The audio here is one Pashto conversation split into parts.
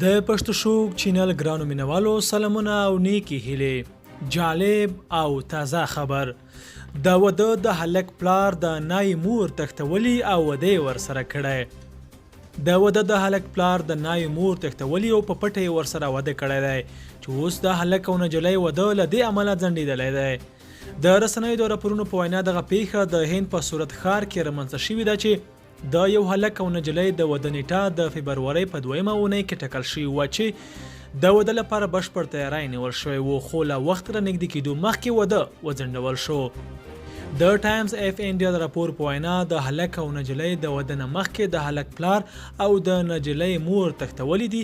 د پښتو شوق چینل ګرانو مینوالو سلامونه او نیکی هیلې. جالب او تازه خبر، د واده د هلک پلار د نای مور تښتولي او واده یې ورسره کړی. د واده د هلک پلار د نای مور تښتولي او په پټه یې ورسره واده کړی دی، چې اوس د هلک او نجلۍ واده له دې امله ځنډېدلی دی. د رسنیو د راپورونو په وینا، دغه پیښه د هند په سورت ښار کې رامنځته شوې ده، چې د یو هلک او نجلۍ د واده نیټه د فبرورۍ په دویمه اونۍ کې ټاکل شوې وه، چې د واده لپاره بشپړ تیاری نیول شوی و، خو له وخت را نږدې کېدو مخکې واده وځنډول شو. د ټایمز اف انډیا د راپور په وینا، د هلک او نجلۍ د واده نه مخکې د هلک پلار او د نجلۍ مور تښتولي دي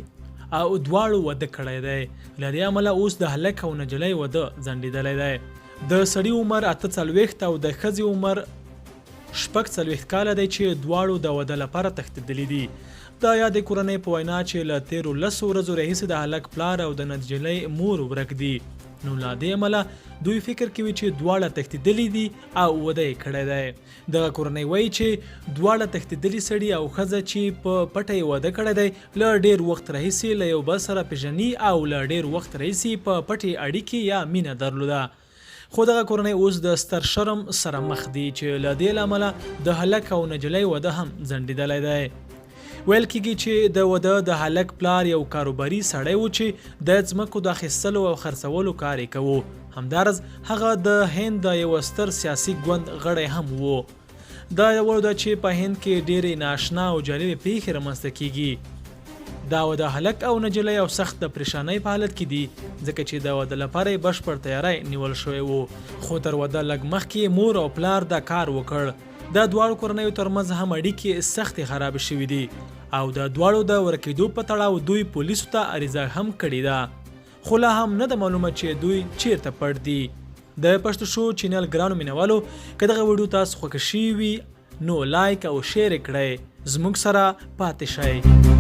او دواړو واده کړی دی. له دې امله اوس د هلک او نجلۍ واده ځنډېدلی دی. د سړي عمر 48 او د ښځې عمر 46 کاله دی، چې دواړو د واده لپاره تښتېدلي دي. د یادې کورنۍ په وینا، چې له تېرو 10 ورځو راهیسې د هلک پلار او د نجلۍ مور ورک دي، نو له دې امله دوی فکر کوي چې دواړه تښتېدلي دي او واده یې کړی دی. دغه کورنۍ وایي چې دواړه تښتېدلي سړي او ښځه چې په پټه یې واده کړی دی، له ډېر وخت راهیسې له یو بل سره پېژني او له ډېر وخت راهیسې په پټې اړیکې یا مینه درلوده. خو دغه کورنۍ اوس د ستر شرم سره مخ دي، چې له دې لامله د هلک او نجلۍ واده هم ځنډېدلی دی. ویل کېږي چې د واده د هلک پلار یو کاروباري سړی و، چې د ځمکو د اخیستلو او خرڅولو کار یې کوو. همداراز هغه د هند د یوه ستر سیاسي ګوند غړی هم و. دا یادولو ده چې په هند کې ډېرې نااشنا او جالبې پېښې رامنځته کېږي. دا واده هلک او نجلۍ او سخت د پریشانۍ په حالت کې دي، ځکه چې د واده لپاره یې بشپړ تیاری نیول شوی و، خو تر واده لږ مخکې یې مور او پلار دا کار وکړ. د دواړو کورنیو ترمنځ هم اړیکې سختې خرابې شوې دي او د دواړو د ورکېدو په تړاو دوی پولیسو ته عریضه هم کړې ده، خو لا هم نه ده معلومه چې دوی چیرته پټ دي. د پښتو شو چینل ګرانو مینوالو، که دغه ویډیو تاسو خوښه شوي وي نو لایک او شیر کړئ، زموږ سره پاتې شئ.